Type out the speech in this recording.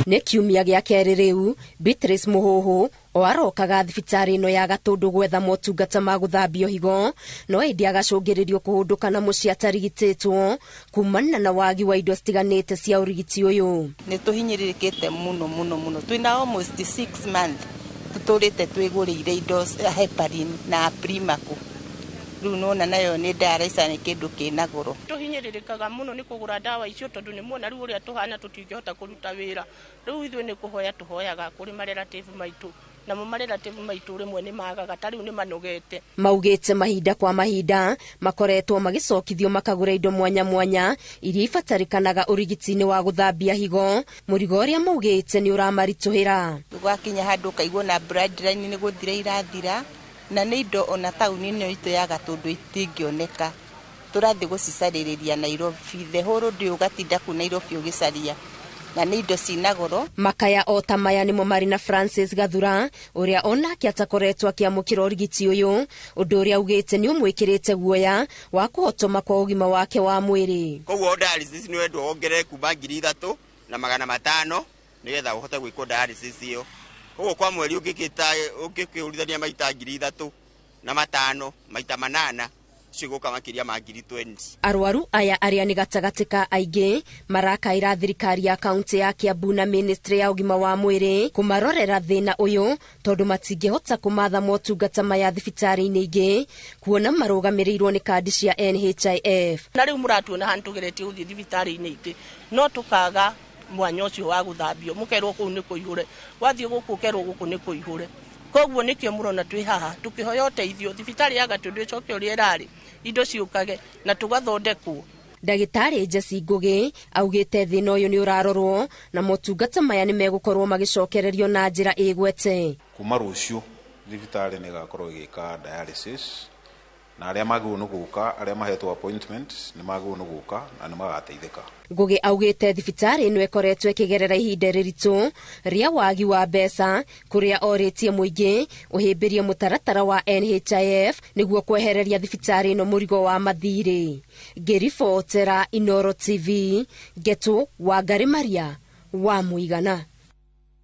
Nĩ kiumia gĩa kerĩ rĩu Beatrice Muhuhu o arokaga thibitarĩ ĩno ya Gatũndũ gwetha motungata ma gũthambio higo, no ĩndĩ agacũngĩrĩrio kũhũndũka na mũciĩ atarigitĩtwo kumana na wagi wa indo citiganĩte cia ũrigiti ũyũ. Nĩ tũhinyĩrĩrĩkĩte mũno mũno mũno, twĩna almost 6 months tũtũrĩte twĩgũrĩire indo heparin na Primaco. Rĩu nona nayo nĩ dialysis nĩ kĩndũ kĩna goro. Tũhinyĩrĩrĩkaga mũno nĩ kũgũra ndawa icio tondũ nĩ muona rĩu ũrĩa tũhana tũtingĩhota kũruta wĩra. Rĩu ithuĩ nĩ kũhoya tũhoyaga kũrĩ marelative maitũ, namo marelative maitũ rĩmwe nĩ magaga, ta rĩu nĩ manogete. Maugĩte mahinda kwa mahinda makoretwo magĩcokithio makagũra indo mwanya mwanya iria ibatarĩkanaga ũrigiti-inĩ wa gũthambia higo, mũrigo ũrĩa maugĩte nĩ ũramaritũhĩra. Gwakinya handũ ũkaigua na blood line nĩ gũthira irathira, na nĩ indo ona taũni ĩno itũ ya Gatũndũ itingĩoneka. Tũrathiĩ gũcicarĩrĩria Nairobi, the whole day ũgatinda kũu Nairobi ũgĩcaria, na nĩ indo cina goro. Makaya o ta maya nĩmo marĩ na Francis Gathura ũrĩa onake atakoretwo akĩamũkĩra ũrigiti ũyũ, ũndũ ũrĩa augĩte nĩ ũmwĩkĩrĩte guoya wa kũhotoma kwa ũgima wake wa mwĩrĩ. Koguo dialysis nĩ wendwo wongerere kuma 3500 nĩgetha ũhote gwĩkwo dialysis ĩyo. Koguo kwa mweri ũngĩkĩhũrithania maita 3500 maita 8 cigũka makĩria ma 20,000. Arwaru aya arĩa nĩ gatagatĩ ka aingĩ marakaĩra thirikari ya kaunti ya Kiambu na ministry ya ũgima wa mwĩrĩ kũmarorera thĩna ũyũ tondũ matingĩhota kũmatha motungata maya thibitarĩ-inĩ ingĩ kuona marũgamĩrĩirwo nĩ kandi cia NHIF. Na rĩu mũratuona haha nĩtũgeretie gũthiĩ thibitarĩ-inĩ ingĩ no tũkaga mwanya ũcio wa gũthambio, mũkerwo kũu nĩ kũihũre, wathiĩ gũkũ ũkerwo gũkũ nĩ kũihũre. Koguo nĩkĩo mũrona twĩ haha tũkĩhoya ũteithio thibitarĩ ya Gatũndũ ĩcoke ũrĩa ĩrarĩ, indo ciũkage na tũgathondekwo. Ndagĩtarĩ Jesse Ngugi augĩte thĩna ũyũ nĩ ũrarorwo na motungata maya nĩ megũkorwo magĩcokererio na njĩra ĩgwete. Kuma rũciũ thibitarĩ nĩ ĩgakorwo ĩgĩka dialysis na arĩa magĩrĩirwo nĩ gũka, arĩa mahetwo appointment nĩ magĩrĩirwo nĩ gũka na nĩ magateithĩka. Ngugi augĩte thibitarĩ ĩno ĩkoretwo ĩkĩgerera ihinda rĩritũ rĩa wagi wa mbeca kũrĩa orĩtie mũingĩ ũhĩmbĩrie mũtaratara wa NHIF nĩguo kwehereria thibitarĩ ĩno mũrigo wa mathirĩ. Ngĩribotera Inooro TV, Ngetu Wangari Maria wa Mũigana.